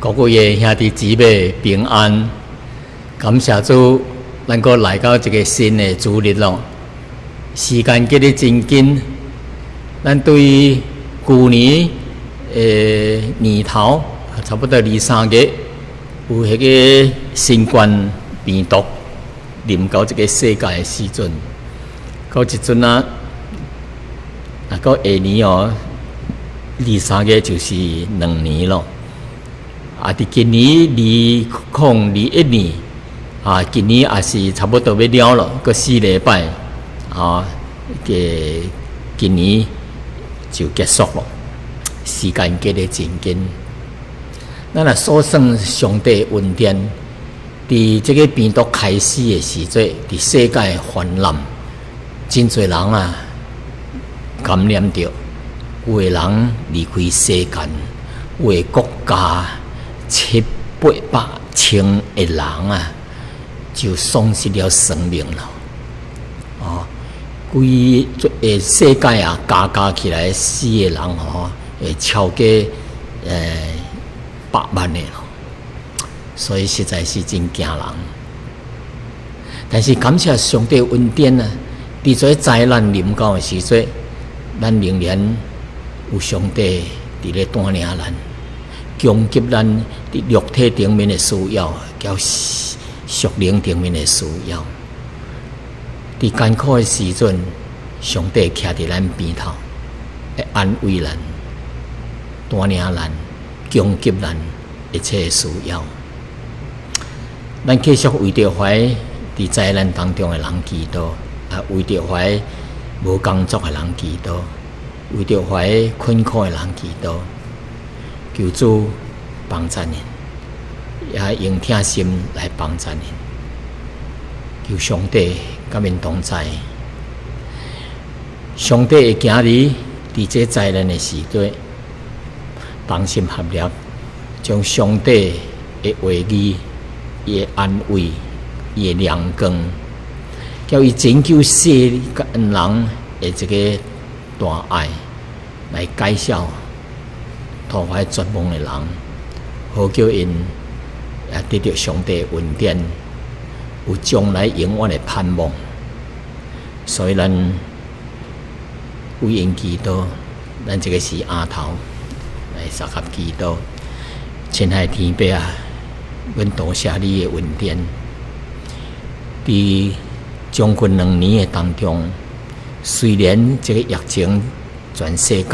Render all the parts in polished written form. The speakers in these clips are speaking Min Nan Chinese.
各位兄弟姊妹平安，感謝主，咱閣來到一个新的主日咯。時間過得真緊，咱對舊年的年頭，差不多二三月，有彼个新冠病毒臨到這个世界的時陣，到這陣啊，啊，到下年哦，二三月就是2年咯。啊！佇今年2021年，啊，今年也是差不多欲了咯，閣4禮拜，啊，個今年就結束咯。時間過得真緊，咱若數算上帝恩典，佇這个病毒開始的時陣，佇世界泛濫，真濟人啊感染著，有的人離開世間，有的國家，七八百千个人啊，就喪失了生命了。哦，規个世界啊，加加起來死的人吼，會超過百萬个咯。所以實在是真驚人。但是感謝上帝恩典啊，佇這災難臨到的時陣，咱仍然有上帝佇咧帶領咱。供給咱佇肉體頂面的需要，佮屬靈頂面的需要。佇艱苦的時陣，上帝徛佇咱邊頭，會安慰咱、帶領咱、供給咱一切的需要。咱繼續為著懷佇災難當中的人祈禱，啊，為著懷無工作的人祈禱，為著懷困苦的人祈禱。求主幫助𪜶，也用疼心來幫助𪜶。求上帝佮𪜶同在。上帝的囝兒佇這災難的時代，同心合力，將上帝的話語、伊的安慰、伊的亮光，佮伊拯救世間人的這个大愛來介紹。予遐絕望的人，好叫𪜶也得著上帝恩典，有將來永遠的盼望。所以咱為𪜶祈禱，咱這个時爇頭來相合祈禱。親愛的天父啊，阮多謝你的恩典。佇將近2年的當中，雖然這个疫情全世界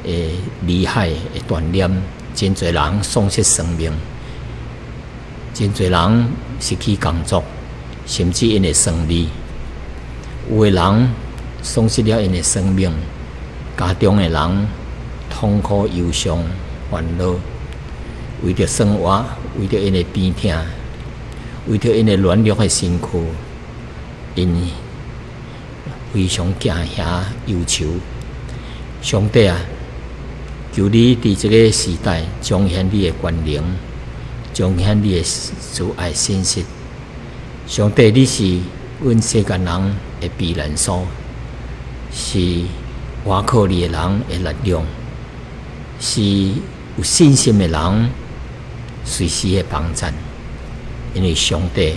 會厲害會傳染，真濟人喪失生命，真濟人失去工作，甚至𪜶的生意。有的人喪失了𪜶的生命，家中的人痛苦、憂傷、煩惱，為著生活，為著𪜶的病痛，為著𪜶的軟弱的身軀，𪜶非常驚嚇憂愁。上帝啊！求你佇這个時代彰顯你的權能，彰顯你的慈愛信實。上帝，你是阮世間人的避難所，是倚靠你的人的力量，是有信心的人隨時的幫贊。因為上帝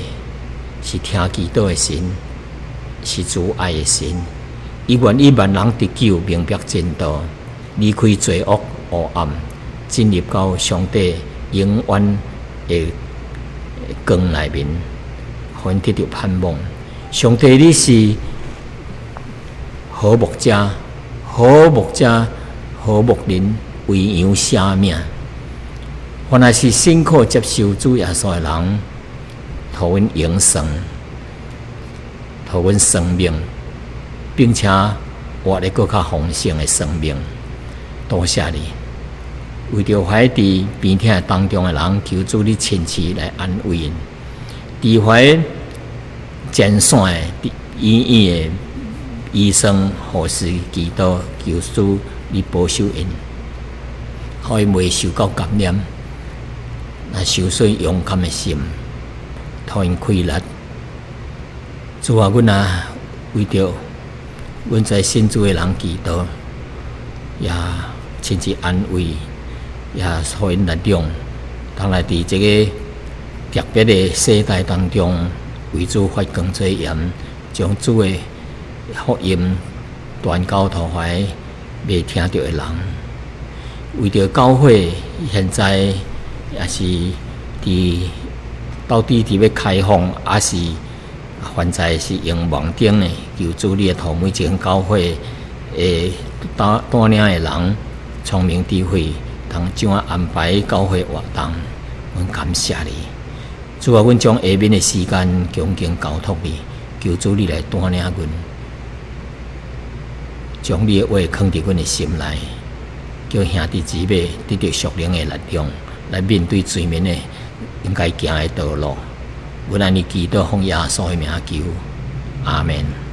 是聽祈禱的神，是慈愛的神，伊願意萬人得救，明白真道，離開罪惡黑暗，進入到上帝永遠的光內面，予𪜶得著盼望。上帝，你是好牧者，好牧者，好牧人為羊捨命。凡若是信靠接受主耶穌的人，予阮永生，予阮生命，並且活得閣較豐盛的生命。多謝你，為著懷佇病痛當中的人，求主你親自來安慰𪜶。佇懷前線的醫院的醫生、護士祈禱，求主你保守𪜶，予𪜶袂受到感染，來受損勇敢的心，予𪜶氣力。主啊，阮啊，為著阮這信主的人祈禱，也親自安慰，也予𪜶力量，通來佇這个特別的世代當中，為主發光做鹽，將主的福音傳交予遐未聽著的人。為著教會現在也是佇到底佇欲開放，抑是現在是用網頂的，求主你會予每一間教會的帶帶領的人聰明智慧，通怎樣安排教會活動。阮感謝你，主啊，阮將下面的時間恭敬交託你，求主你來帶領阮，將你的話囥佇阮的心內，叫兄弟姊妹得著屬靈的力量，來面對前面的應該行的道路。阮按呢祈禱，奉耶穌的名求，阿們。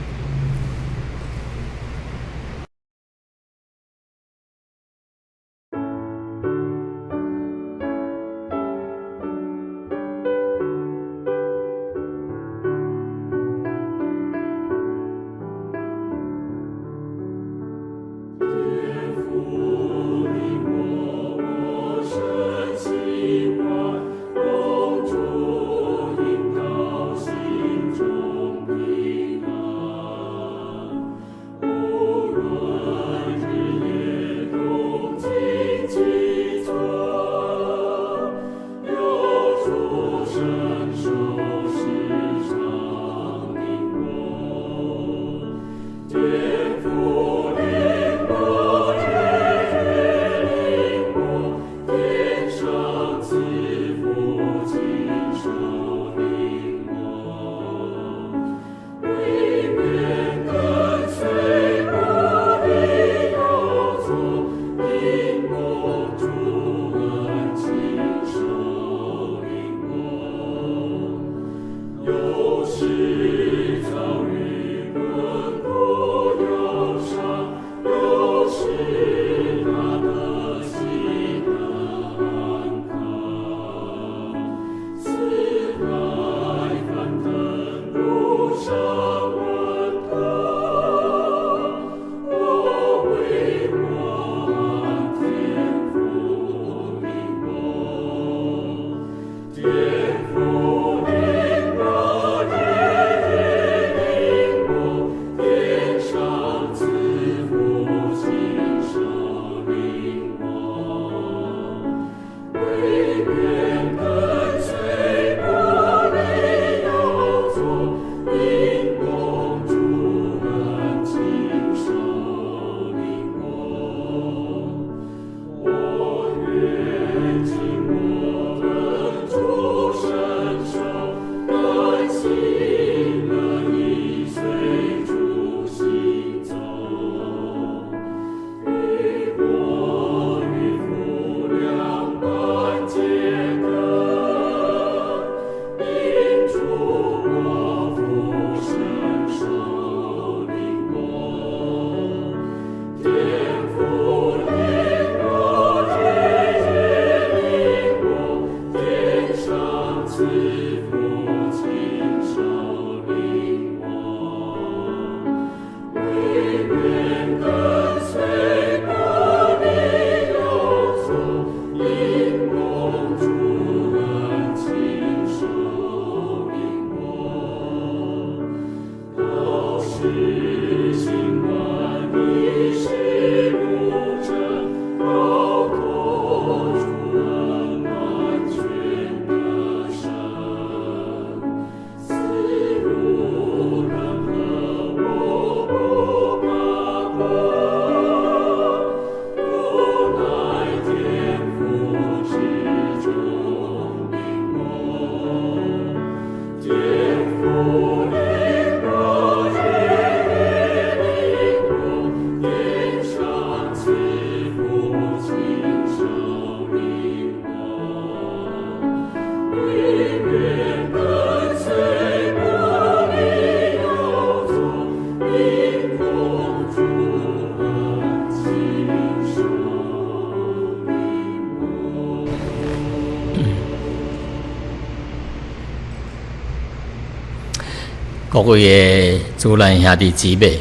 各位的主內兄弟姊妹，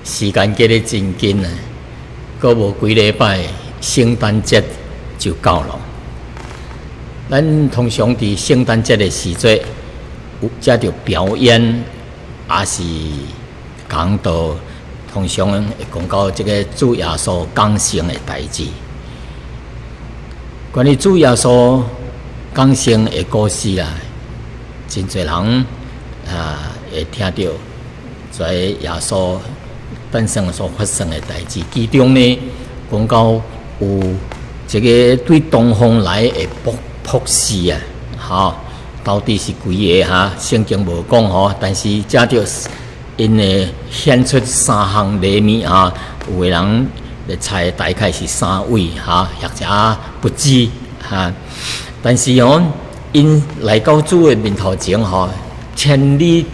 時間過得真緊啊！閣無幾禮拜，聖誕節就到了。咱通常佇聖誕節的時節，有遮著表演，抑是講道，通常會講到這个主耶穌降生的代誌。關於主耶穌降生的故事啊，真濟人啊會聽著在耶穌誕生所發生的代誌。其中呢，講到有這个對東方來的博士啊，吼，到底是幾个哈？聖經無講吼，但是遮著𪜶會獻出三項禮物啊，有的人咧猜大概是三位哈，或者不止哈。但是吼，𪜶來到主的面頭前吼，千里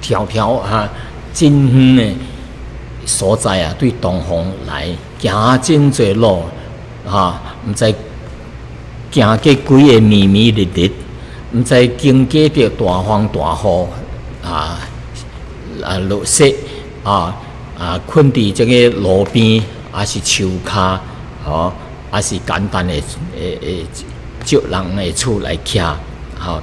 迢迢哈，真遠的所在啊，對東方來行真濟路哈，毋知行過幾个暝暝日日，毋知經過著大風大雨啊啊落雪啊啊，睏佇這个路邊，抑是樹跤，吼，抑是簡單的會借人的厝來徛，吼。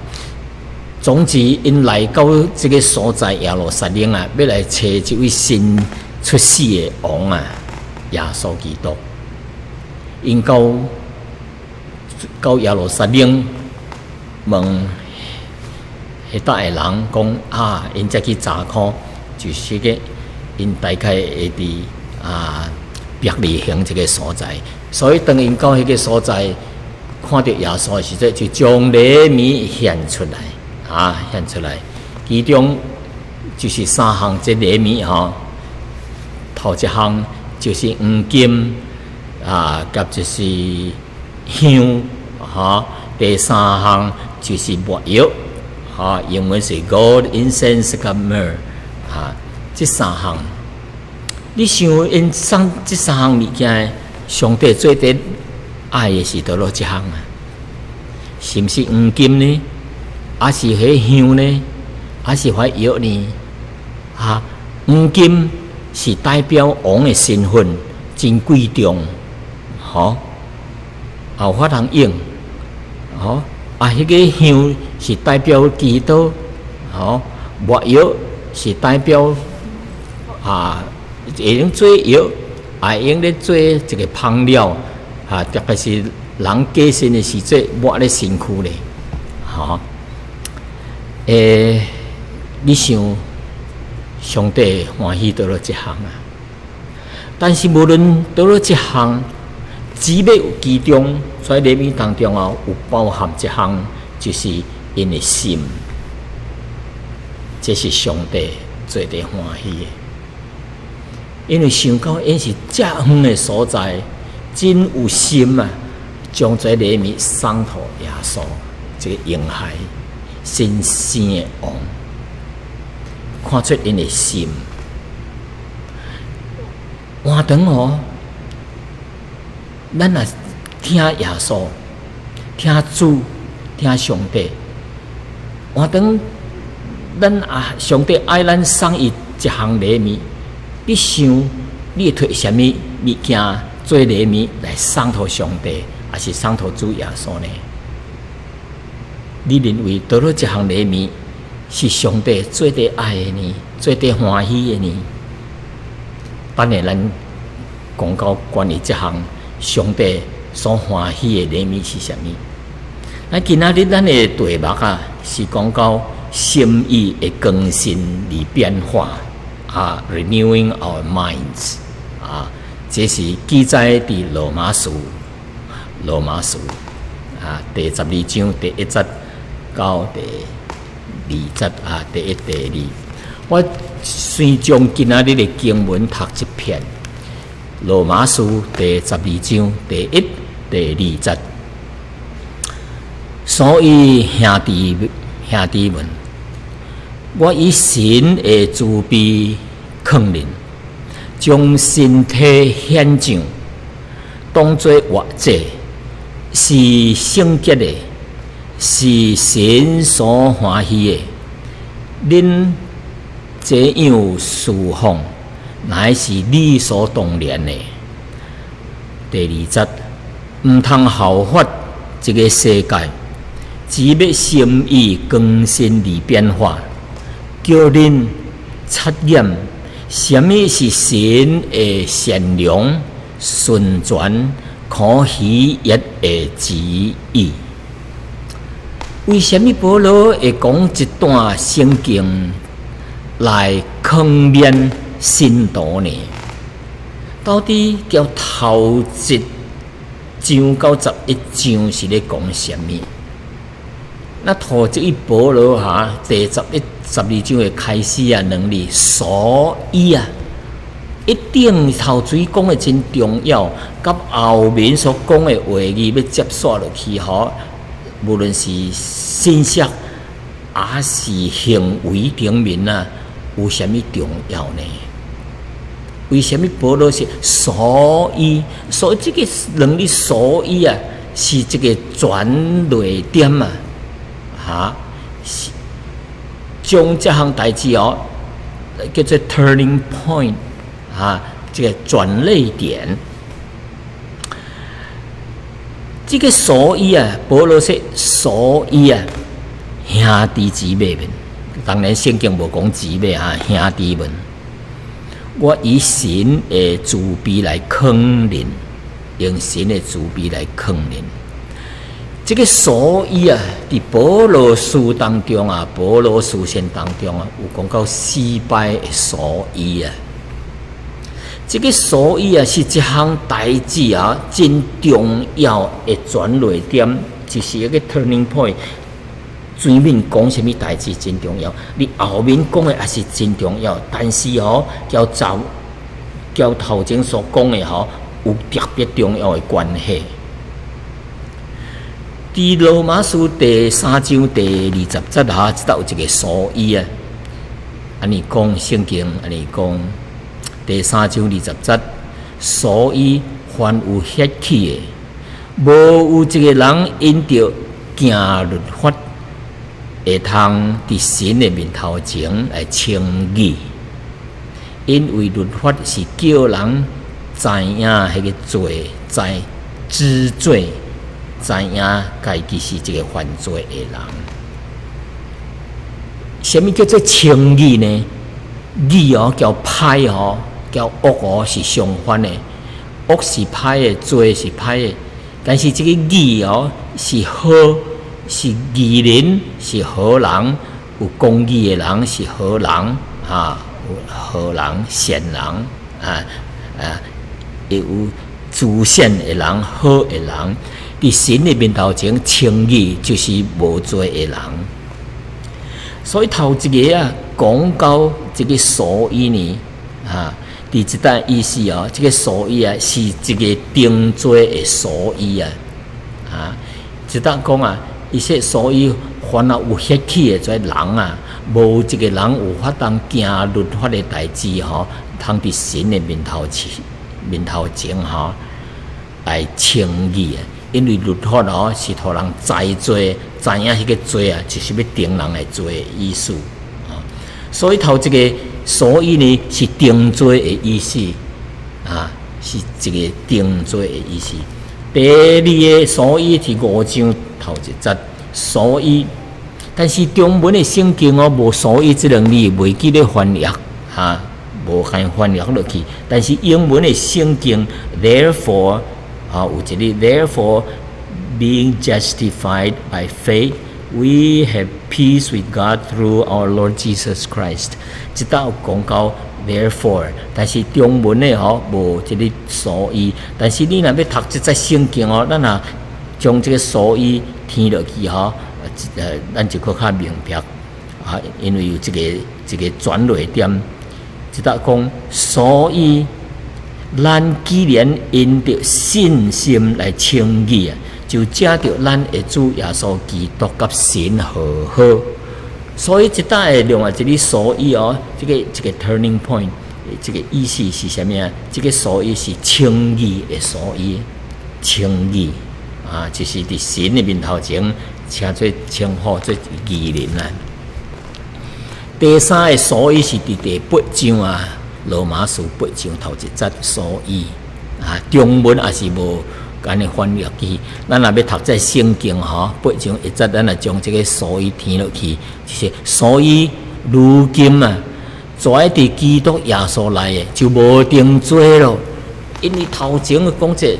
總之，𪜶來到這个所在耶路撒冷啊，欲來揣這位新出世的王啊，耶穌基督。𪜶到耶路撒冷問彼搭的人講啊，𪜶才去查考，就是個𪜶大概會佇啊伯利恆這个所在。所以當𪜶到彼個所在，看著耶穌的時陣，就將禮物獻出來，啊，獻出來。其中就是三項這禮物吼，頭一項就是黃金啊，佮就是香，吼，第三項就是沒藥，吼，英文是 gold, incense, 佮 myrrh，哈，這三項，你想𪜶送這三項物件，上帝最底愛的是佗落一項啊？是毋是黃金呢？抑是彼香呢？抑是彼藥呢？哈，黃金是代表王的身份，真貴重，吼，有法通用，吼，啊，彼个香是代表基督，吼，沒藥是代表啊，會用做藥，也會用咧做一个芳料，啊，特別是人過身的時陣，抹咧身軀咧，吼，你想上帝歡喜佗落一項啊？但是無論佗落一項，只欲其中在禮物當中啊，有包含一項，就是𪜶的心，這是上帝最底歡喜的。因為想到𪜶是遮遠的所在，真有心啊，將這禮物送予耶穌，這个嬰孩新生的王，看出𪜶的心。換轉哦，咱若聽耶穌、聽主、聽上帝，換轉咱啊，上帝愛咱送伊一項禮物，你想你會提啥物物件做禮物來送予上帝，抑是送予主耶穌呢？你認為佗落一項禮物是上帝最底愛的呢？最底歡喜的呢？等下咱講到關於這項上帝所歡喜的禮物是啥物？咱今仔日咱的題目啊，是講到心意的更新而變化啊，renewing our minds 啊，這是記載佇羅馬書，羅馬書啊第12章第一節到第二節啊，第一、第二。我先將今仔日的經文讀一遍，《羅馬書》第十二章第一、第二節。所以兄弟兄弟們，我以神的慈悲勸恁，將身體獻上，當作活祭，是聖潔的，是神所歡喜的。恁這樣事奉，乃是理所當然的。第二節，毋通效法這个世界，只欲心意更新而變化，叫恁察驗啥物是神的善良、純全、可喜悅的旨意。為啥物保羅會講這段聖經來勸勉信徒呢？到底較頭一章到11章是咧講啥物？那頭一保羅哈第十一、十二章的開始啊，兩字所以啊，一定頭前講的真重要，佮後面所講的話語欲接續落去吼，無論是信息抑是行為頂面啊，有啥物重要呢？為啥物保羅是所以？所以這个兩字所以啊，是這个轉捩點啊！哈，將這項代誌哦，叫做 turning point 啊，這个轉捩點。這个所以啊，保羅說所以啊，兄弟姊妹們，當然聖經無講姊妹啊，兄弟們，我以神的慈悲來勸恁，用神的慈悲來勸恁。這个所以啊，佇保羅書當中啊，保羅書信當中啊，有講到四擺的所以啊。這个所以啊，是這項代誌啊，真重要的轉捩點，就是一个 turning point。前面講啥物代誌真重要，你後面講的也是真重要，但是吼，佮早佮頭前所講的吼，有特別重要的關係。佇羅馬書第三章第二十節哈，這兜有一个所以啊，按呢講聖經，按呢講第三章二十節，所以凡有血氣的，無有一个人因著行律法會通佇神的面頭前來稱義，因為律法是叫人知影彼个罪，知知罪。知影家己是一个犯罪的人。啥物叫做稱義呢？義哦，佮歹哦，佮惡哦是相反的。惡是歹的，罪是歹的。但是這个義哦是好，是義人，是好人，有公義的人是好人啊，有好人、善人啊啊，會有慈善的人、好的人。佇神的面頭前稱義就是無罪的人。所以頭一个啊，講到這个所以呢，啊，佇這段意思哦，這个所以啊，是一个定罪的所以啊，啊，這段講啊，伊說所以凡啊有血氣的這人啊，無一个人有法當行律法的代誌吼，通佇神的面頭前面頭前吼來稱義啊。因為律法哦是予人知罪，知影彼个罪啊，就是欲定人的罪的意思啊。所以頭一个所以呢是定罪的意思啊，是一个定罪的意思。第二个所以是五章頭一節，所以，但是中文的聖經哦無所以這兩字，袂記咧翻譯哈，無共翻譯落去。但是英文的聖經，therefore 啊，有一个 therefore being justified by faith, we have peace with God through our Lord Jesus Christ。這搭有講到 therefore，但是中文的吼無這个所以。但是你若欲讀這節聖經哦，咱若將這个所以添落去吼，咱就閣較明白啊，因為有這个這个轉捩點，這搭講所以。咱既然因著信心來稱義啊，就藉著咱的主耶穌基督佮神和好。所以這搭的另外一个所以哦，這个這个 turning point，這个意思是啥物啊？這个所以是稱義的所以，稱義啊，就是佇神的面頭前稱做稱呼做義人啊。第三个所以是佇第八章啊。羅馬書八章頭一節，所以啊，中文也是無共按呢翻入去。咱若欲讀這聖經吼，八章一節，咱來將這個所以添落去，就是所以如今啊，在佇基督耶穌內的就無定罪咯。因為頭前講這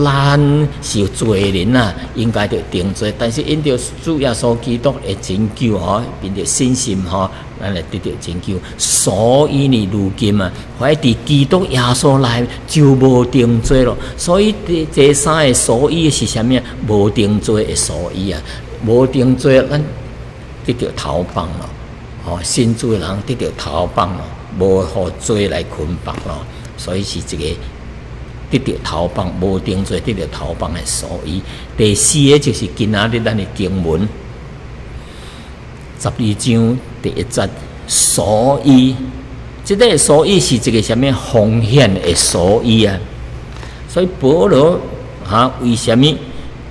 咱是有罪人啊，應該著定罪，但是因著主耶穌基督的拯救吼，憑著信心吼，咱來得著拯救。所以呢，如今啊，凡佇基督耶穌內就無定罪咯。所以這這三个所以是啥物啊？無定罪的所以啊，無定罪，咱得著逃放咯。吼，信主的人得著逃放咯，無予罪來捆綁咯。所以是一个得著逃放，無定罪得著逃放的所以。第四个就是今仔日咱的經文12章第1節，所以這个所以是一个啥物風險的所以啊？所以保羅啊，為啥物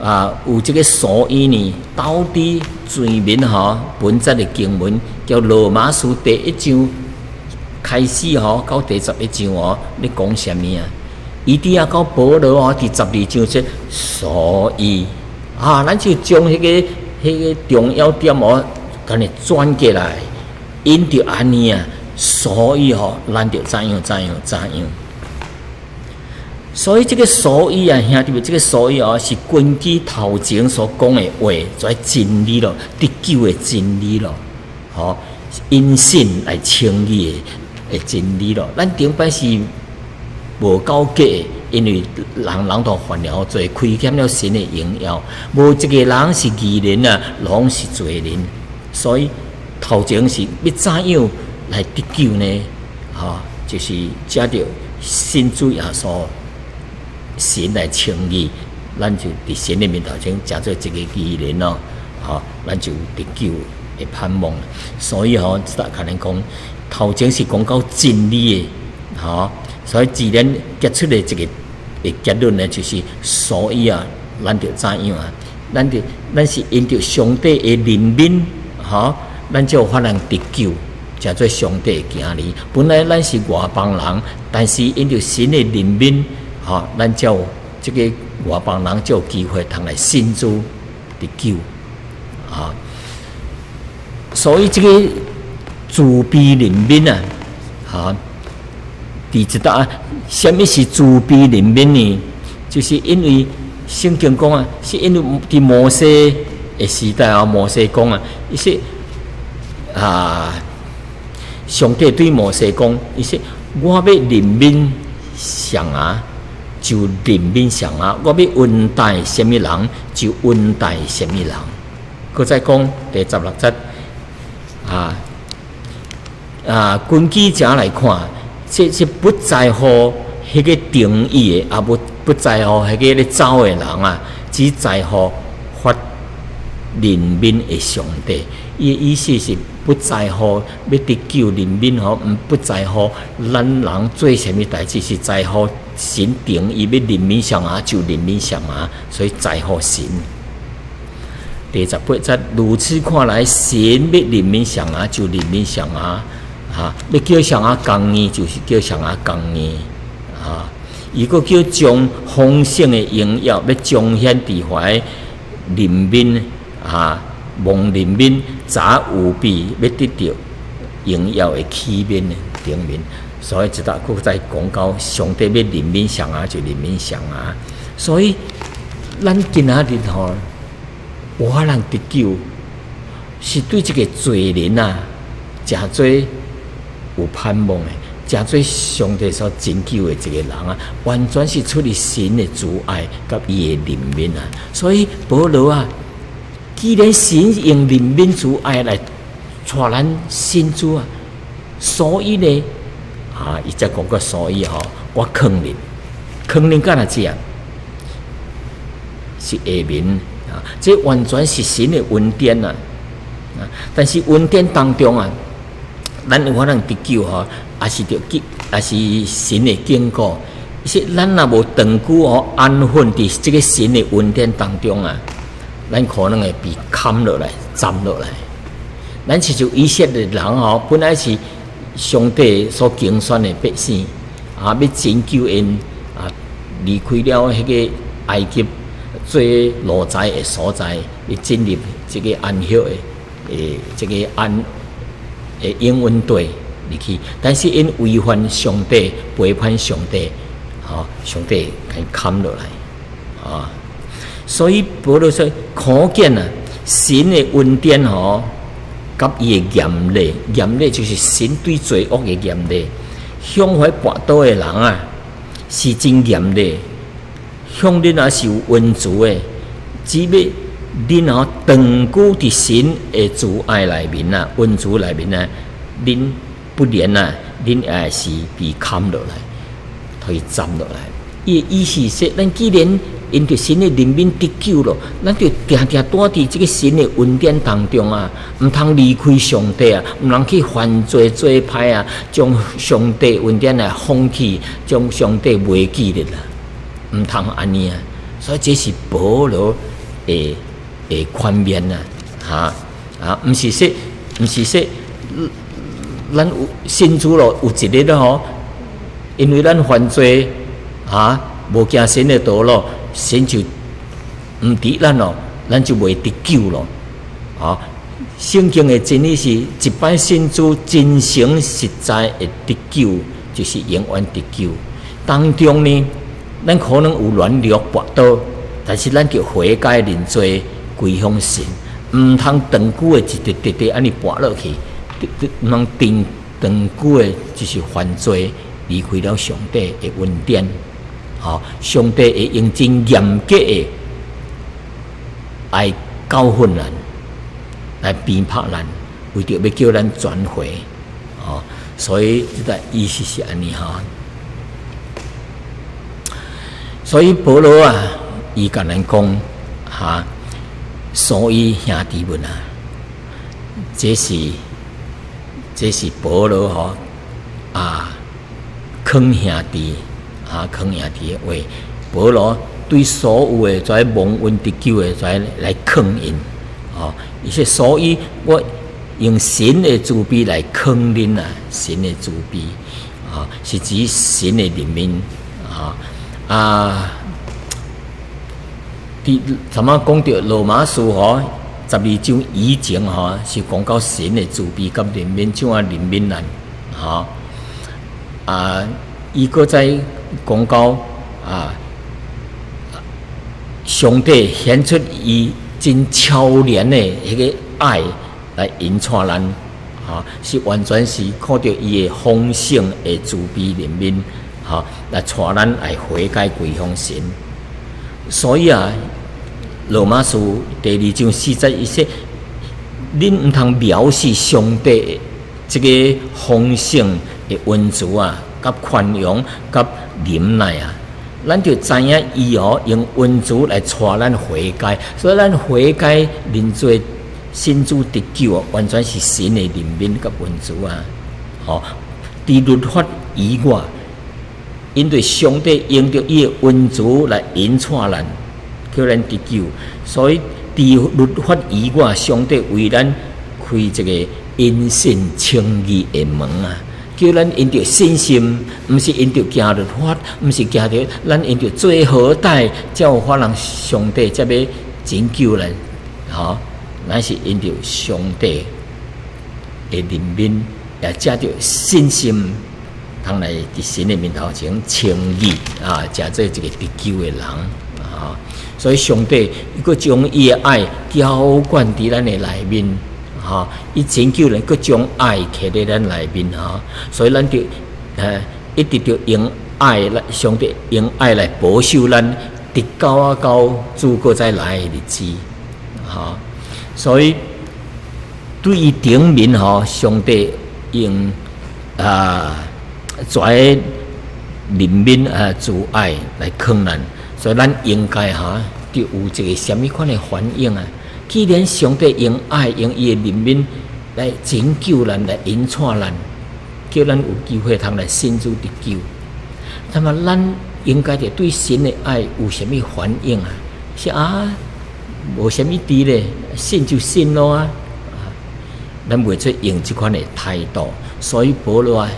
啊有這个所以呢？到底前面吼本節的經文叫羅馬書第一章開始吼到第11章哦，咧講啥物啊？伊佇遐到保羅哦，佇十二章說，所以啊，咱就將彼个重要點哦，共伊轉過來，因著按呢啊，所以吼，咱就怎樣怎樣怎樣。所以這个所以啊，兄弟們，這个所以哦，是根據頭前所講的話，做真理咯，得救的真理咯，吼，因信來稱義的真理咯。咱頂擺是無夠格的，因為人人都犯了罪，虧欠了神的榮耀，無一个人是義人啊，攏是罪人。所以頭前是欲怎樣來得救呢？吼，就是藉著信主耶穌，神來稱義，咱就佇神的面頭前成做一个義人咯，吼，咱就有得救的盼望。所以吼，這可能講頭前是講到真理的，吼。所以自然結出的一个的結論呢，就是所以啊，咱著怎樣啊？咱是因著上帝的憐憫，吼，咱才有法通得救，成做上帝的囝兒。本來咱是外邦人，但是因著神的憐憫，吼，咱才有這个外邦人才有機會通來信主得救，啊。所以這个慈悲憐憫啊，哈。佇這搭啊，啥物是慈悲憐憫呢？就是因為聖經講啊，是因為佇摩西的時代啊，摩西講啊，伊說啊，上帝對摩西講，伊說我欲憐憫誰啊，就憐憫誰啊；我欲恩待啥物人，就恩待啥物人。閣再講第16節啊啊，根據這來看，這是不在乎彼个定義的，也不在乎彼个咧走的人啊，只在乎發憐憫的上帝。伊的意思是不在乎欲得救憐憫吼，毋不在乎咱人做啥物代誌，是在乎神定義欲憐憫誰啊，就憐憫誰啊，所以在乎神。第18節，如此看來，神欲憐憫誰啊，就憐憫誰啊。哈，欲叫誰啊公義，就是叫誰啊公義，啊，伊閣叫將豐盛的榮耀，欲彰顯佇懷憐憫，啊，蒙憐憫，早預備欲得著榮耀的器皿的頂面，所以這搭閣再講到上帝欲憐憫誰啊，就憐憫誰啊，所以咱今仔日吼，有法通得救，是對這个罪人啊，誠濟有盼望的，成做上帝所拯救的一個人啊，完全是出於神的慈愛佮伊的憐憫啊。所以保羅啊，既然神用憐憫慈愛來帶咱信主啊，所以呢，啊，伊才講個所以吼，我確認，確認敢若這樣是下面啊，這完全是神的恩典啊。但是恩典當中啊，咱有法通得救吼，也是著警，也是神的警告。是咱若無長久吼安分佇這个神的恩典當中啊，咱可能會被砍落來、斬落來。咱親像以色列人吼，本來是上帝所揀選的百姓，啊，欲拯救𪜶啊，離開了彼个埃及做奴才的所在，伊進入這个安息的這个安的應允地入去，但是𪜶違反上帝，背叛上帝，吼，上帝共𪜶砍落來，啊，所以保羅說，可見啊，神的恩典吼，佮伊的嚴厲，嚴厲就是神對罪惡的嚴厲，向彼跋倒的人啊，是真嚴厲。向恁也是有恩慈的，只欲恁吼長久佇神的慈愛內面啊，恩慈內面啊，恁不然啊，恁也是被砍落來，予伊斬落來。伊的意思是說，咱既然因著神的憐憫得救咯，咱就定定蹛佇這个神的恩典當中啊，毋通離開上帝啊，毋通去犯罪做歹啊，將上帝恩典來放棄，將上帝袂記得啦。毋通按呢啊，所以這是保羅的勸勉啊，哈啊，毋是說，咱有信主咯，有一日吼，因為咱犯罪啊，無行神的道路，神就毋佇咱咯，咱就袂得救咯，啊，聖經的真理是，一擺信主真誠實在會得救，就是永遠得救。當中呢，咱可能有軟弱跋倒，但是咱著悔改認罪，歸向神，毋通長久的一直直直按呢跋落去，毋通長長久的，就是犯罪，離開了上帝的恩典。吼，上帝會用真嚴格的來教訓咱，來鞭策咱，為著欲叫咱轉回。吼，所以這个意思是按呢哈。所以保羅啊，伊共咱講哈，所以兄弟們啊，這是保羅吼啊，勸兄弟啊，勸兄弟的話，保羅對所有的在蒙恩得救的在來勸𪜶，哦，伊說所以我用神的慈悲來勸恁啊，神的慈悲啊，是指神的憐憫啊。啊！佇頭仔講著羅馬書吼12章以前吼，是講到神的慈悲佮憐憫，怎樣憐憫咱吼啊！伊閣再講到啊，上帝顯出伊真超然的彼个愛來引帶咱，吼，是完全是靠著伊的豐盛的慈悲憐憫。吼，來帶咱來悔改歸向神。所以啊，羅馬書第二章四節伊說：恁毋通藐視上帝這个豐盛的恩慈啊，佮寬容、佮忍耐啊。咱就知影伊哦，用恩慈來帶咱悔改，所以咱悔改認罪、信主得救啊，完全是神的憐憫佮恩慈啊。吼，佇律法以外，因為上帝用著伊的恩慈來引帶咱，叫咱得救，所以佇律法以外，上帝為咱開一个因信稱義的門啊！叫咱因著信心，毋是因著行律法，毋是行著咱因著做好歹，才有法通上帝才欲拯救咱，吼，乃是因著上帝的憐憫，也藉著信心，通來佇神的面頭前稱義啊，成做一个得救的人啊！所以上帝伊閣將伊的愛澆灌佇咱的內面，哈！伊拯救咱，閣將愛揢佇咱內面，哈！所以咱就一直著用愛來，上帝用愛來保守咱，直到啊到主閣再來的日子，哈！所以對於頂面吼，上帝用啊，在憐憫啊，慈愛來勸咱，所以咱應該哈，著有一个啥物款的反應啊？既然上帝用愛、用伊的憐憫來拯救咱、來引帶咱，叫咱有機會通來信主得救，那麼咱應該著對神的愛有啥物反應啊？是啊，無啥物佇咧，信就信咯啊！咱袂使用這款的態度，所以保羅啊，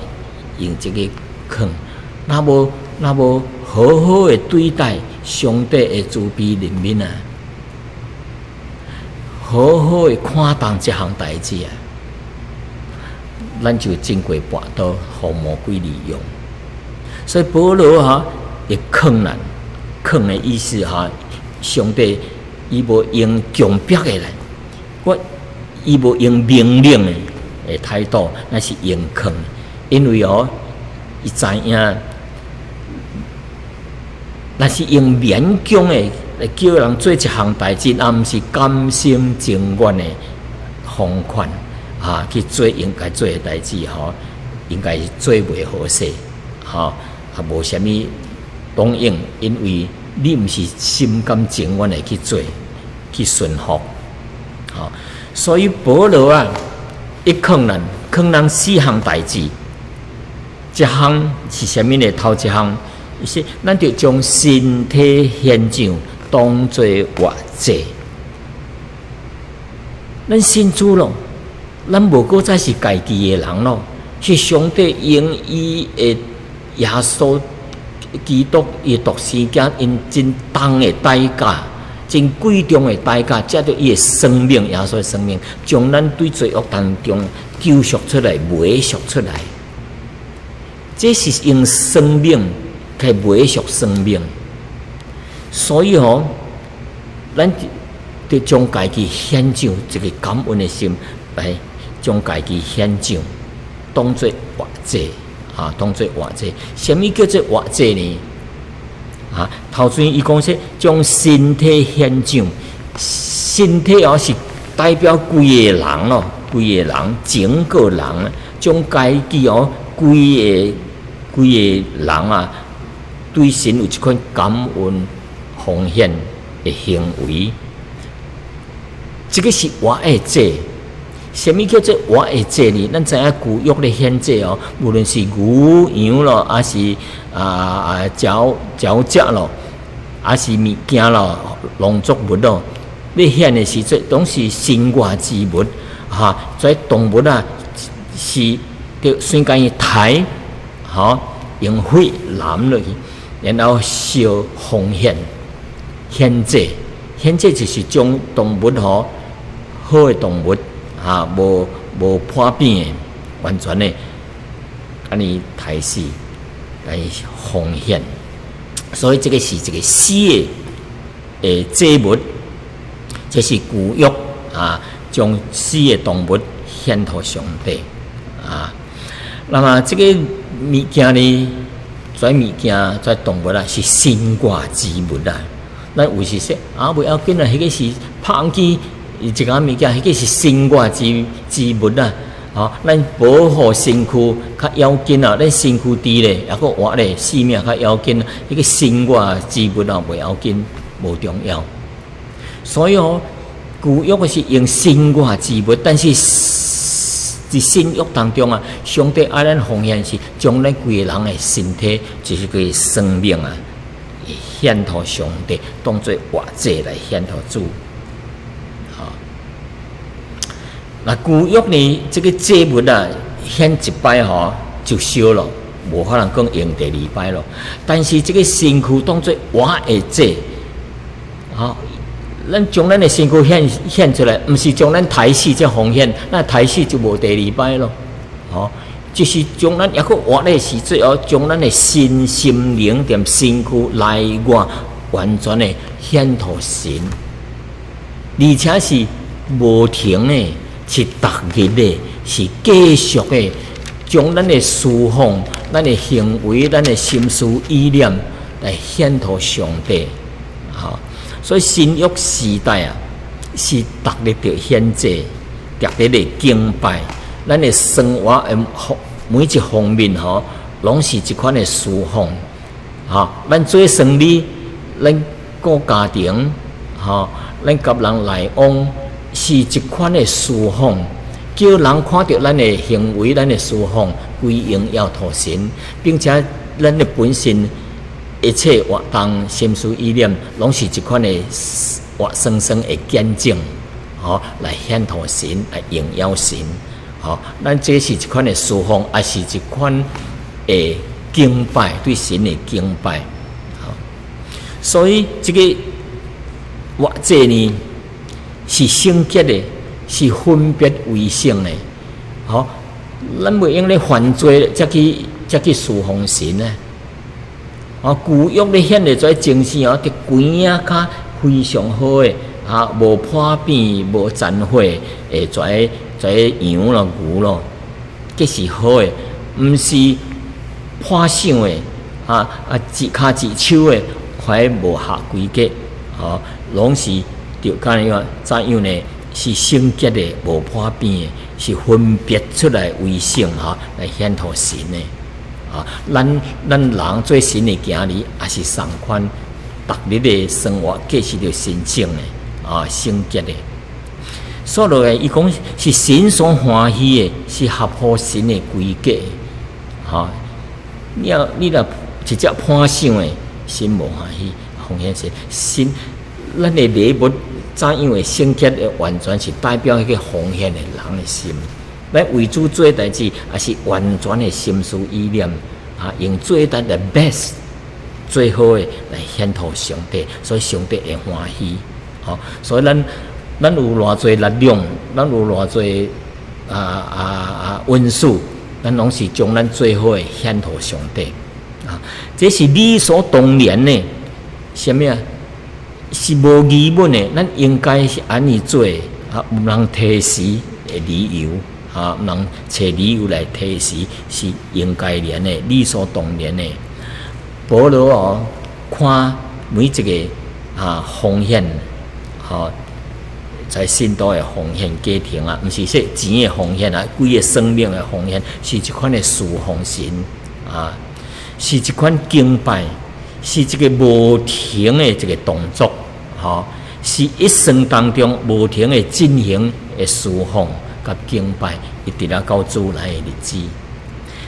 用這个勸，若無若無好好好的對待上帝的慈悲憐憫啊，好好的看重這項代誌啊，咱就經過跋倒，予魔鬼利用。所以保羅哈會勸咱，勸的意思哈，上帝伊無用強迫的來，我伊無用命令的態度，那是用勸，因為哦，伊知影，若是用勉強的來叫人做一項代誌，也毋是甘心情願的方款啊，去做應該做的代誌吼，應該是做袂好勢，吼，也無啥物當應，因為你毋是心甘情願的去做，去順服，吼，所以保羅啊，伊勸咱，勸咱四項代誌，一項是啥物呢？頭一項，伊說咱著將身體獻上，當做活祭。咱信主咯，咱無閣再是家己的人咯，是上帝用伊的耶穌基督伊獨生囝，因真重的代價，真貴重的代價，借著伊的生命，耶穌的生命，將咱對罪惡當中救贖出來，買贖出來。這是用生命去買贖生命，所以吼，咱得將家己獻上一個感恩的心，來將家己獻上，當做活祭啊，當做活祭。啥物叫做活祭呢？啊，頭先伊講說將身體獻上，身體哦是代表規个人咯，規个人，整個人，將家己哦規个規个人啊，對神有這款感恩奉獻的行為。這個是活的祭。啥物叫做活的祭呢？咱知影舊約的獻祭哦，無論是牛羊咯，還是鳥鳥隻咯，還是物件咯，農作物咯，你獻的時陣攏是身外之物，哈，這動物啊是著先共伊刣，吼，用火攬落去，然後燒奉獻獻祭，獻祭就是將動物吼好的動物。啊，無無破病的，完全的，按呢刣死來奉獻，所以這個是一個死的的祭物，這是舊約啊，將死的動物獻予上帝啊。那麼這個物件呢，這物件這動物啊，是身外之物啊。咱有時說啊，袂要緊啊，彼個是拍機。一個物件，彼個是身外之之物啊！吼，咱保護身軀較要緊啊！咱身軀佇咧，抑閣活咧，性命較要緊。彼個身外之物啊，袂要緊，無重要。所以哦，舊約是用身外之物，但是佇新約當中啊，上帝愛咱奉獻是將咱規个人的身體，就是個生命啊，獻予上帝，當做活祭來獻予主。那舊約呢？這個祭物啊，獻一擺吼就燒咯，無可能閣用第二擺咯。但是這個身軀當做活的祭，吼，咱將咱的身軀獻獻出來，毋是將咱刣死才奉獻，那刣死就無第二擺咯。吼，就是將咱抑閣活的時陣哦，將咱的身心靈踮身軀內外完全的獻予神，而且是無停的。是逐日的，是繼續的，將咱的思想、咱的行為、咱的心思意念來獻予上帝。吼，所以新約時代啊，是逐日著獻祭，逐日的敬拜，咱的生活的每一方面吼，攏是這款的事奉。吼，咱做生意，咱顧家庭，吼，咱佮人來往。是一款的事奉，叫人看著咱的行為、咱的事奉，歸榮耀予神，並且咱的本身一切活動、心思意念，攏是一款的活生生的見證，吼，來獻予神，來榮耀神，吼，咱這是一款的事奉，也是一款的敬拜，對神的敬拜，所以這个活祭呢，是聖潔的，是分別為聖的。吼，咱袂用咧犯罪，才去侍奉神呢。哦，舊約咧顯的這精神哦，佇規仔較非常好的，啊，無破病、無殘血的這羊咯、牛咯，這是好的，毋是破傷的，啊啊，一跤一手的，還無合規格，吼，攏是著按呢怎樣呢？是聖潔的，無破病的，是分別出來為聖吼，來獻予神的。啊，咱人做神的囝兒，也是仝款，逐日的生活過是著神聖的，啊，聖潔的。所以伊講是神所歡喜的，是合乎神的規格。吼，你若一隻破傷的，神無歡喜，奉獻神。神，咱的禮物怎樣的聖潔的，完全是代表彼個奉獻的人的心。來為主做代誌，也是完全的心思意念，啊，用最大的 best 最好的來獻予上帝，所以上帝會歡喜。吼，所以咱有偌濟力量，咱有偌濟恩賜，咱攏是將咱最好的獻予上帝。啊，這是理所當然的，啥物啊？是無疑問的，咱應該是按呢做，啊，毋通推辭的理由。啊，毋通揣理由來推辭，是應該然的，理所當然的。保羅哦，看每一個啊奉獻，吼，在信徒的奉獻過程啊，毋是說錢的奉獻啊，規个生命的奉獻，是一款的侍奉神啊，是一款敬拜，是一個無停的一個動作，吼，是一生當中無停的進行的侍奉佮敬拜，一直啊到主來的日子。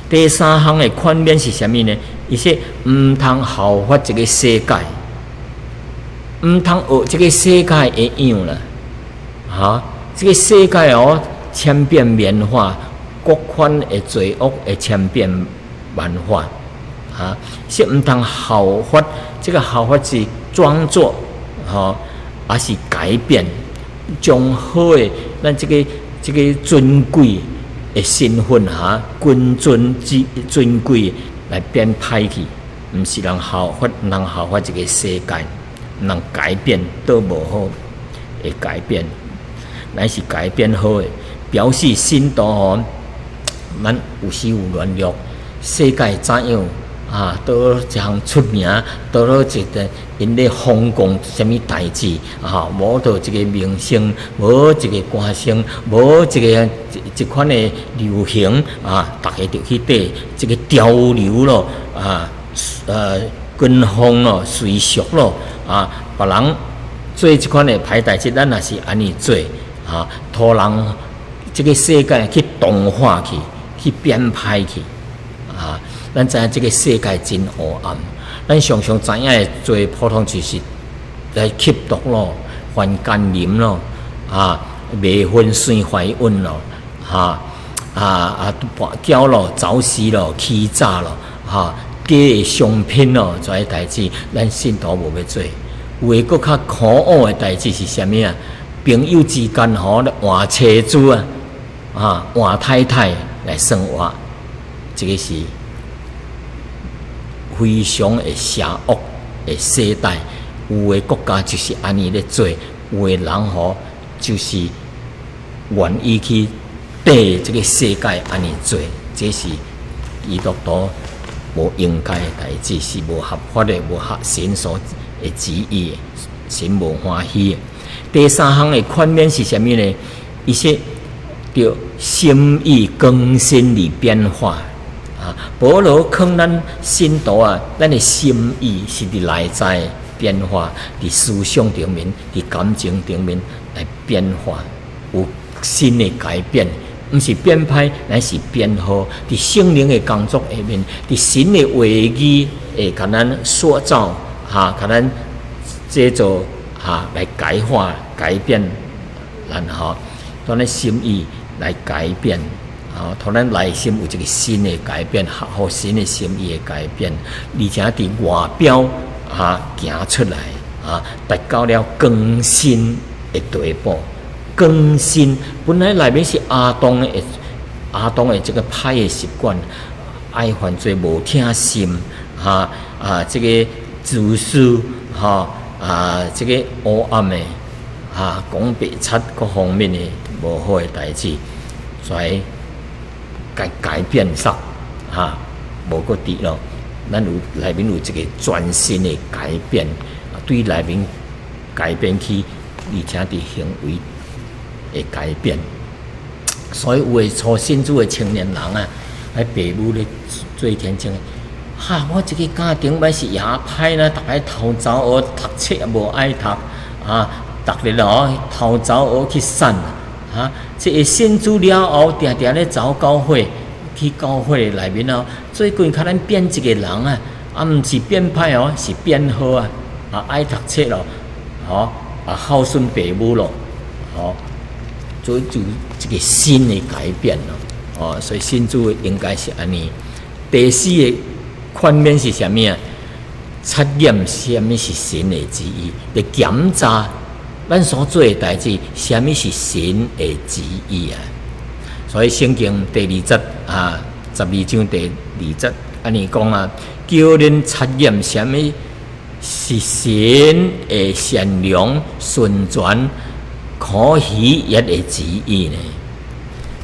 第三項的勸勉是啥物呢？伊說毋通效法這个世界，毋通學這个世界的樣啦。哈，這个世界哦，千變萬化，各款的罪惡會千變萬化。啊，是毋通效法，這个效法是裝作，吼，還是改變，將好的咱這个尊貴的身份哈，君尊之尊貴來變歹去，毋是人效法，毋通效法這个世界，毋通改變都無好，會改變，乃是改變好的，表示信徒吼，咱有時有軟弱，世界怎樣啊？佗一項出名，佗落一個𪜶咧風光啥物代誌啊？無著一个明星，無一个歌星，無一个一款的流行啊，逐家就去綴這个潮流咯啊，跟風咯，隨俗咯啊，別人做這款的歹代誌，咱也是按呢做啊，予人這个世界去同化去，去變歹去啊。咱知影這个世界真黑暗，咱常常知影的最普通就是來吸毒咯、犯姦淫咯、啊未婚先懷孕咯、哈跋筊咯、走私咯、欺詐咯、哈假的商品咯，這些代誌，咱信徒無欲做。有的閣較可惡的代誌是啥物啊？朋友之間吼換妻子啊，啊換太太來生活，這个是非常的邪惡的世代。有的國家就是按呢咧做，有的人吼就是願意去綴這个世界按呢做，這是基督徒無應該的代誌，是無合法的、無合神所的旨意的，神無歡喜的。第三項的勸勉是啥物呢？伊說著心意更新而變化。啊，保羅勸咱信徒啊，咱的心意是佇內在變化，佇思想頂面、佇感情頂面來變化，有新的改變，毋是變歹，乃是變好。佇聖靈的工作下面，佇神的話語會共咱塑造，哈，共咱製造，哈，來改化、改變，咱吼，咱的心意來改變。啊，予咱內心有一个新的改變，合乎神的心意的改變，而且佇外表啊行出來啊，達到了更新的地步。更新本來內面是亞當的這個歹的習慣，愛犯罪、無疼心，哈啊，這個自私，哈啊，這個黑暗的，哈講白賊各方面的無好的代誌，來改變煞，哈無閣佇咯。咱有內面有一個全新的改變，對內面改變去，而且佇行為會改變。所以有的初信主的青年人啊，喺爸母咧做見證，哈！我這個家庭擺是也歹啦，逐擺偷走學讀冊也無愛讀，啊，逐日哦偷走學去散，啊，這个信主了後，定定咧走教會，去教會內面哦，最近較咱變一個人啊，啊，毋是變歹哦，是變好啊，啊，愛讀冊咯，吼，啊，孝順爸母咯，吼。做就這個新的改變咯，哦，所以信主應該是按呢。第四个勸勉是啥物啊？察驗啥物是神的旨意，來檢查咱所做的代誌，啥物是神的旨意啊？所以聖經第二節啊，12章第2節按呢講啊，叫恁察驗啥物是神的善良、純全、可喜悅的旨意呢？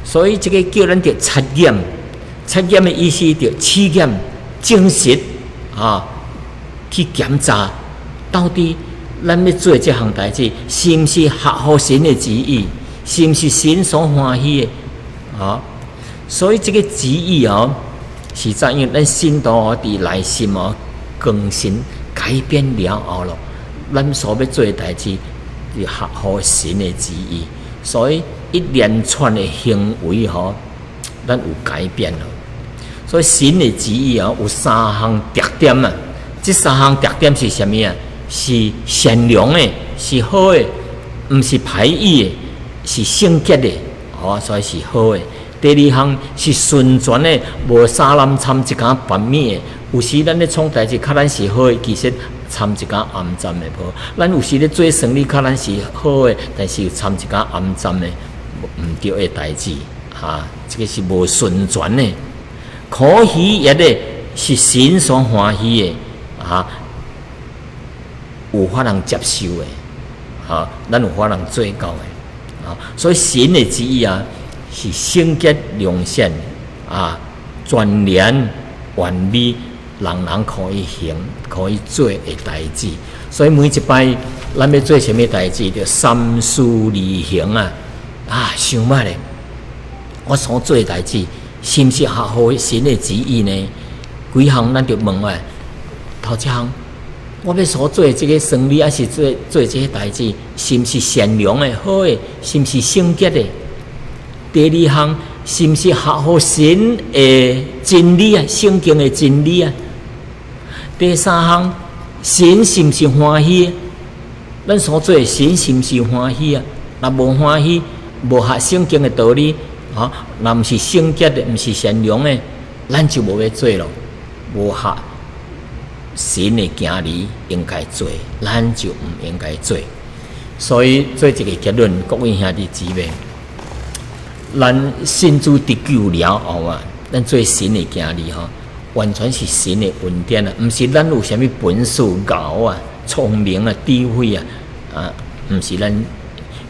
所以這个叫咱著察驗，察驗的意思著試驗、證實啊，去檢查到底咱欲做這項代誌，是毋是合乎神的旨意，是毋是神所歡喜的啊？所以這个旨意哦，是怎樣？咱信徒佇內心哦更新改變了後咯，咱所欲做的代誌，是合乎神的旨意，所以一連串的行為吼，咱有改變咯。所以神的旨意啊，有三項特點啊。這三項特點是啥物啊？是善良的，是好的，毋是歹意的，是聖潔的，哦，所以是好的。第二項是純全的，無三濫摻一寡別物的。有時咱咧創代誌，較咱是好的，其實摻一寡骯髒的無。咱有時咧做生理，較咱是好的，但是摻一寡骯髒的毋對的代誌，哈，這个是無純全的。可喜悅的是神所歡喜的，啊，有法通接受的，哈，咱有法通做到的，啊，所以神的旨意啊，是聖潔良善啊，全然完美，人人可以行、可以做的代誌。所以每一擺咱欲做啥物代誌，就三思而行啊！啊，想覓咧，我所做的代誌是毋是合乎神的旨意呢？幾項咱就問啊，頭一項，我欲所做的這个生理，抑是做做這个代誌，是毋是善良的、好的，是毋是聖潔的？第二項，是毋是合乎神的真理啊？聖經的真理啊？第三項，神是毋是歡喜？咱所做的神是毋是歡喜啊？若無歡喜，無合聖經的道理，啊，若毋是聖潔的，毋是善良的，咱就無欲做咯。無合神的行義應該做，咱就毋應該做。所以做一个結論，各位兄弟姊妹，咱信主得救了後啊，咱做神的兒女吼，完全是神的恩典啊，毋是咱有啥物本事、𠢕啊、聰明啊、智慧啊，啊，毋是咱，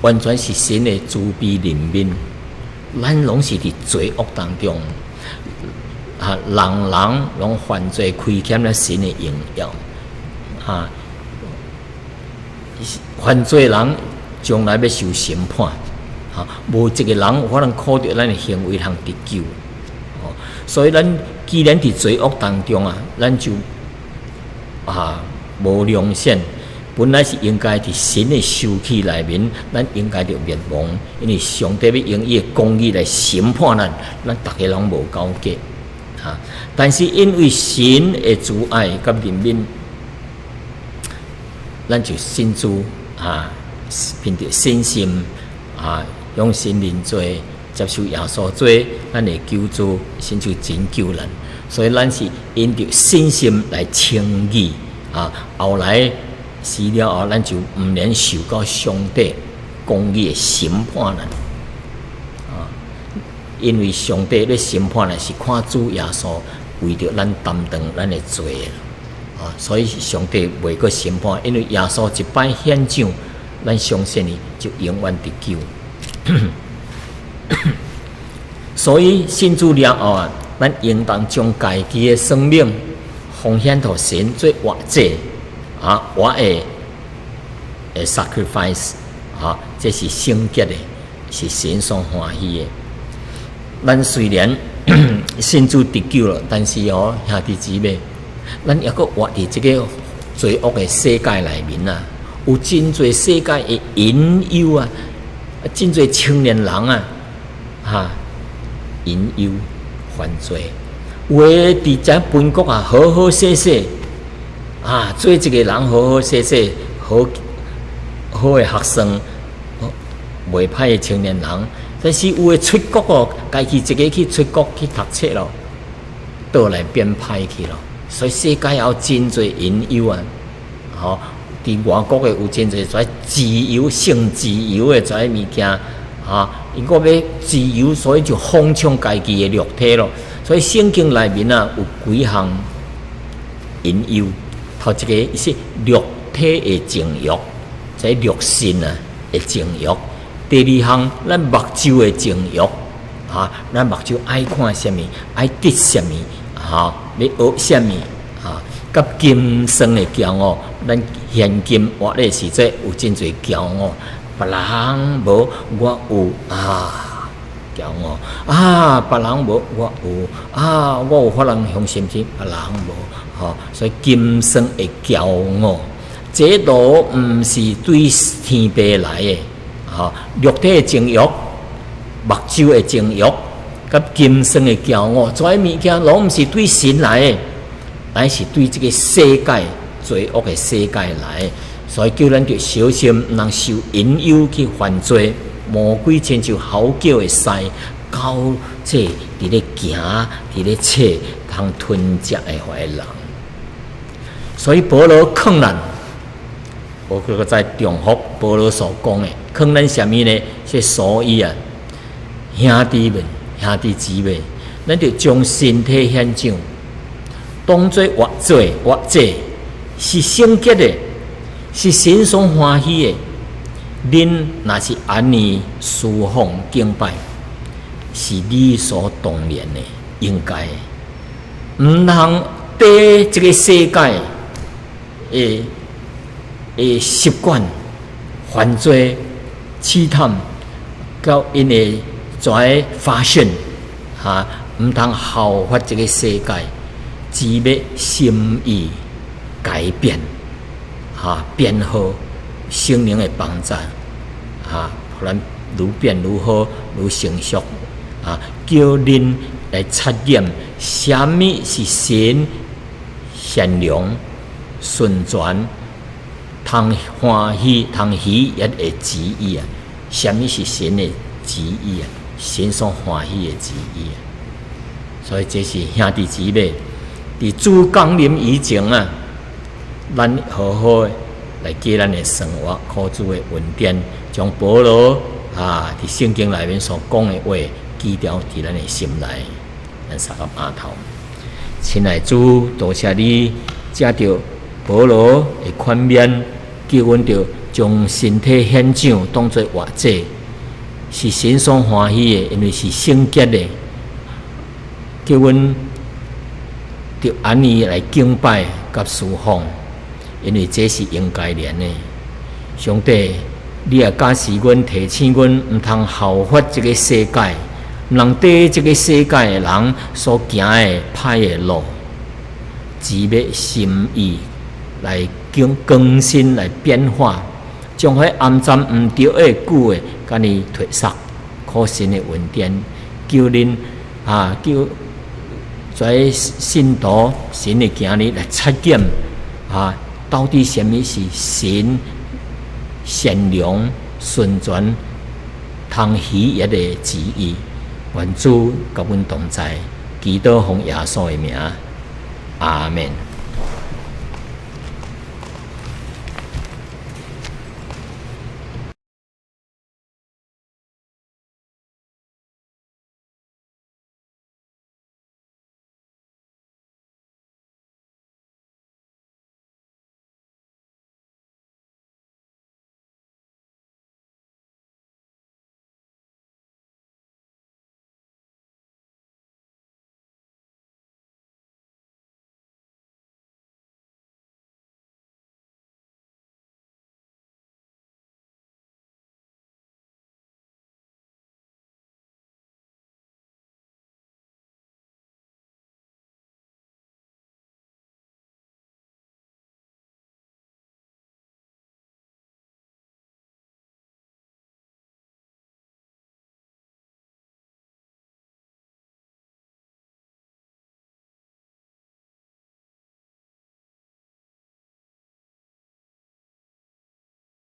完全是神的慈悲憐憫。咱攏是佇罪惡當中，啊，人人攏犯罪，虧欠了神的榮耀，啊，犯罪人將來欲受審判。啊，無一个人有法通靠著咱的行為通得救，哦，所以咱既然佇罪惡當中啊，咱就啊無良善，本來是應該佇神的受氣內面，咱應該著滅亡，因為上帝欲用伊的公義來審判咱，咱逐个攏無夠格，啊！但是因為神的慈愛佮憐憫，咱就信主啊，憑著信心啊，用神認罪，接受耶穌做咱的救主，神就拯救咱。所以咱是因著信心來稱義啊，啊，後來死了後，咱就毋免受到上帝公義的審判啦。啊，因為上帝咧審判咧是看主耶穌為著咱擔當咱的罪啊，所以上帝袂閣審判，因為耶穌一擺獻上，咱相信伊就永遠得救。所以信主了後啊，咱應當將家己的生命奉獻予神做活祭啊，活的 sacrifice 啊，這是聖潔的，是神所歡喜的。咱雖然信主得救了，但是哦，兄弟姊妹，咱猶閣活佇這個罪惡的世界內面啊，有真濟世界的引誘啊，真濟青年人啊，哈，引誘犯罪，有的佇遮本國啊，好好勢勢啊，做一個人好好勢勢，好好的學生，袂歹的青年人，但是有的出國哦，家己一个去出國去讀冊咯，倒來變歹去咯。所以世界有真濟引誘啊，吼！佇外國的有真濟跩自由、性自由的跩物件，哈！伊閣欲自由，所以就放縱家己的肉體咯。所以聖經內面啊有幾項引誘，頭一個是肉體的情慾，這肉身啊的情慾；第二項，咱目睭的情慾，哈！咱目睭愛看啥物，愛得啥物，哈！欲學啥物，哈！佮今生的驕傲，咱現今活咧時陣有真濟驕傲，別人無我有啊，驕傲啊，別人無我有啊，我有法人相信是別人無，吼，所以今生的驕傲，這都毋是對天父來的，吼，肉體的情慾、目睭的情慾、佮今生的驕傲，這些物件攏毋是對神來的。乃是對這個世界罪惡的世界來，所以叫咱著小心，毋通受引誘去犯罪。魔鬼親像嚎叫的獅，到這佇咧行，佇咧揣通吞食的彼个人。所以保羅勸咱，我閣再重複保羅所講的，勸咱啥物呢？是所以啊，兄弟們、兄弟姊妹，咱著將身體獻上，當做活祭，活祭是聖潔的，是神所歡喜的。恁若是按呢事奉敬拜，是理所當然的，應該的。毋通綴這个世界的的習慣、犯罪、試探，佮𪜶的跩 fashion，哈，毋通效法這个世界，只欲心意改變，哈，變好，聖靈的幫助，哈，予咱愈變愈好，愈成熟，啊，叫恁來察驗啥物是神善良、純全、通歡喜、通喜悅的旨意啊！啥物是神的旨意啊？神所歡喜的旨意啊！所以這是兄弟姊妹，佇主降臨以前啊，咱好好的來過咱的生活，靠主的恩典，將保羅啊佇聖經內面所講的話記牢佇咱的心內。咱三個碼頭，親愛主，多謝你藉著保羅的勸勉，叫阮著將身體獻上，當做活祭，是神所歡喜的，因為是聖潔的。叫阮著按呢來敬拜佮事奉，因為這是應該然的。上帝，你也教示阮，提醒阮，毋通效法這个世界，毋通綴這个世界的人所行的歹的路，只欲心意來更更新、來變化，將彼骯髒毋對的舊的，共伊脫捒，靠神的恩典，叫恁啊，叫這信徒神的兒女來察驗啊，到底啥物是神善良、純全、通喜悅的旨意。願主佮阮同在，祈禱奉耶穌的名，阿門。